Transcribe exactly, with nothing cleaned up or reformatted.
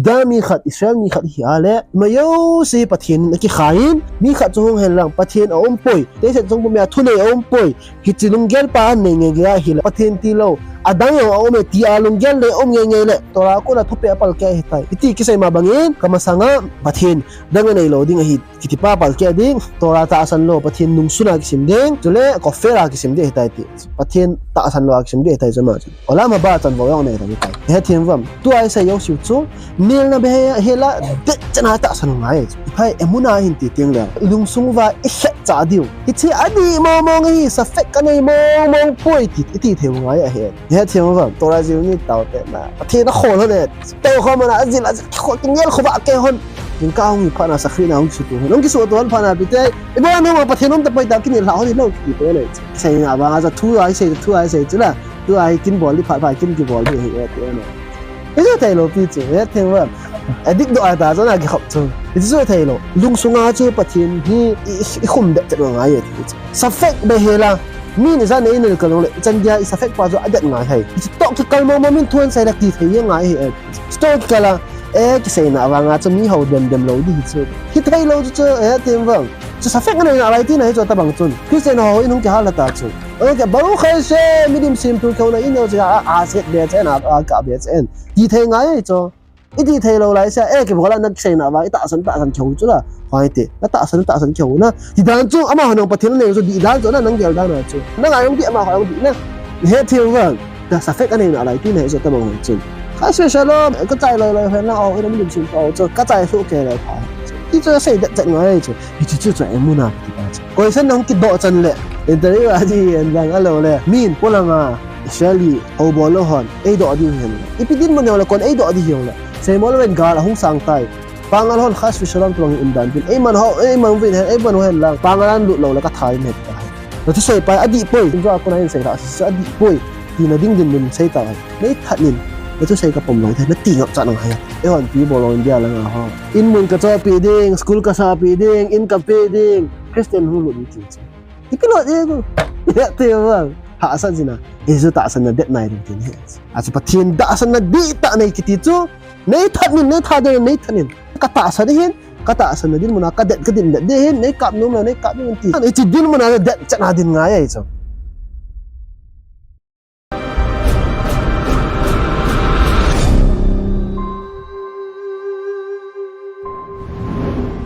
Dan mi khat, Israel mi khat hi a le, ima jouse hi Pathen in akikhai in, mi khat chu hung hen lang, Pathen aumpoi, teiset chung pum a thunei aumpoi, hiche lunggel pa anei ngei ngei ahi le, Pathen tilou, adang jong aume tia lunggel nei um ngei ngei le, Torah a kona thupeh apalkeh ahitai. Hiti kisei ma bangin, kamasanga, Pathen, dang anei lou ding ahi, kiti pa palkeh ding, Torah tahsan lou, Pathen nungsuna kisim ding, chule, kofela kisim ding ahitai ti. Pathen tahsan lou a kisim ding ahitai chu ama chu. Olam haba chanvo jong nei ahitai. Hethem uvem. Tua isei jouse chu, melna behela, detchetna tahsan u ngai chu. Iphai emunah hin ti teng le. Lungsung uva ikhetcha diu. Hiche adih mong mong hi, safek kanei mong mong poi ti, iti thei u ngai ahi. Hethem uvem. Torah jil ni taote na. Pathen akhol hon e. Tao khom ana, ajil, ajil, kho, kingel khovah kei hon. Jingkah hung hi phat na, sakhi na hung kisuto hon. Hung kisuto hon phat na, pite. Ibola nang Pathen um tapoi ta, kinel lha hon hilou, kiti poi na. Seina vanga chu thu a isei, thu a isei chu la. Thu a hi kin bol di phat phat kin kibol di hi, e, ti na. Ijou thei lou pi chu, hethem uvem. Adikdoh a ta chu na kikhop chu. Ijou thei lou. Lungsunga chu Pathen hi i, i, ikhum detchet u ngai e ti chu. Safek behela. Min ijat nei nei kal le, ichan dia isafek pa chu adet ngai ahi. Ichi toh kikal mong mong min thu ahin sei le ti thei ngai ahi e. Store kikal a, e, kiseina vanga chu mi hou dem dem lou di hi chu. Hithei lou chu chu, e, hethem uvem. Chu safek anei nalai tina hi chu tabang chun. Christian ho in hung kihal ta chu. E, ke Baruch Hashem, milim semthu keu na in jo chu a, a, set be chen a, a, ka be chen. Ti thei ngai ahi chu. Iti thei lou lai sia, e, kibol a na kiseina vang, itahsan, tahsan keu chu la. Hoi te, natahsan, tahsan keu na. Ti dan chu, amaho nang Pathen anei chu, dih dan chu, na nang gel dan a chu. Nang a jong dih, amaho jong dih na. Hethem uvem. Ka safek anei nalai tina hi chu tabang hon chun. Chas v'shalom, ka chai loi loi hen lang, o, ina milim semthu chu, ka chai lhu kei le pha. Ti chu sei detchet ngai chu. Hiche chu chu emunah kiti pa chu. Question nang kidoh chan le. Interview a ji en lang alou le. Min polanga Israeli houbung lou hon eidoh diu hen. Ipi dinmun jongle kon eidoh di jongle. Seimol ven gal ahung sang tai. Pangal hon chas v'shalom tobang umdan din. Eiman ho, eiman uvin hen, eiman uhen lang. Pangal alut lou le katha in het tai. Nathusei pa adih poi. Injo a kona hin sei lha, adih poi. Tina ding dinmun sei tai. Nei that in. Nathusei kapom lou thei, nati ngap cha nang ahi. Eihon pi bol lou India langa ho. In mun kachopi ding, school kasahpi ding, in kape ding. Christian hung lut ding ti chu. Ipi lo e ko. Hethem uvem. Hahsat jing a. Hichu tahsanna det nai ding tin ahi. Achu Pathen tahsanna dihtah nei kiti chu. Nei that in, nei that in, nei that in. Ka tahsan hin, ka tahsanna dinmun a, ka det, ka din det ding hin, nei kap nom le, nei kap ding ti. Hiche dinmun a detchetna din ngai ahi chu.